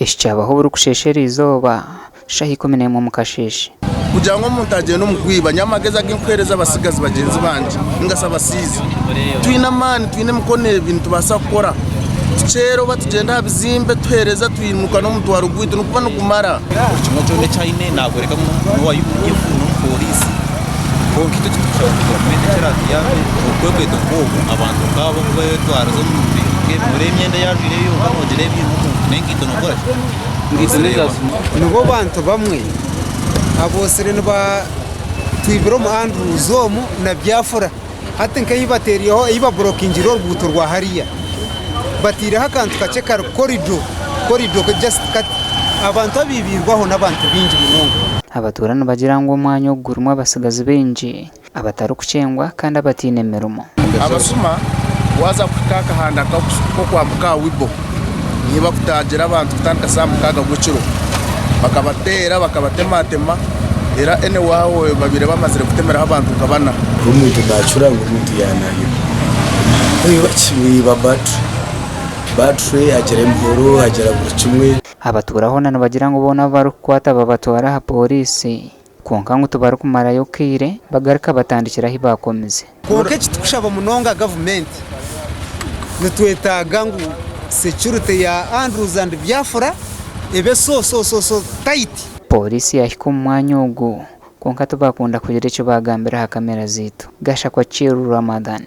Eki kyabaho burikusheesha eriizooba shaaha 11 omu kasheeshe. Kugira ngu omuntu agyende omu kwiba, nyowe amagezi agu nkuheereza abatsigazi bagyenzi bangye ninga shi abasiizi, twine amaani, twine emikono ebi nitubaasa kukora. Tukyere oba tugyende aha bizimbe tuheereza twimuka n'omutwaro gwaitu niguba nigumara. Buri kimwe kyona eki aine nagworeka ngu n'owa UPDF n'omupooriisi. Kwonka itwe eki turikushaba ngu gavumenti eki eratuyambe obukwekweto nk'obu abantu nk'abo oku beetwariza omu bintu nk'ebi. Noreeba emyenda ei ajwaire yonka noogireeba eine omuntu n'enkaito nookora ki? Nozireeba. Nibo bantu bamwe aboosire nibatwibira omu Andrews omu na Biafra. Hati nk'ei bateerireho ei baburokingire oruguuto rwa hariya bataireho akantu kakye kari korido, corridor just kati. Abantu abaibiirwe aho n'abantu baingi munonga. Abatuura nibagira ngu omwanya ogu gurimu abatsigazi baingi abatarikukyengwa kandi abataine mirimo. Abasuma waaza kuhika aha kahanda k'okwambuka aha Wibo niho bakutaagira abantu kutandika saaha mukaaga gw'ekiro. Bakabateera bakabatematema era anyway aho babaire bamazire kutemeraho abantu nka bana. Omuntu naacura ngu omuntu yaanayibwa. Oiba battery, battery hagira emihoro hagira buri kimwe. Abatuura hoona nibagira ngu boona abu barikukwata babatwara aha pooriisi. Kwonka ngu tibarikumarayo kaire bagaruka batandikira ahu baakomize. Kwonka eki turikushaba munonga gavumenti, nitwetaaga ngu security ya Andrews and Biafra ebe so so so so tight. Pooriisi yaahika omu mwanya ogu kwonka tibakunda kugira eki baagambira aha kamera zaitu. Gashakwa Kiiru Ramadhan.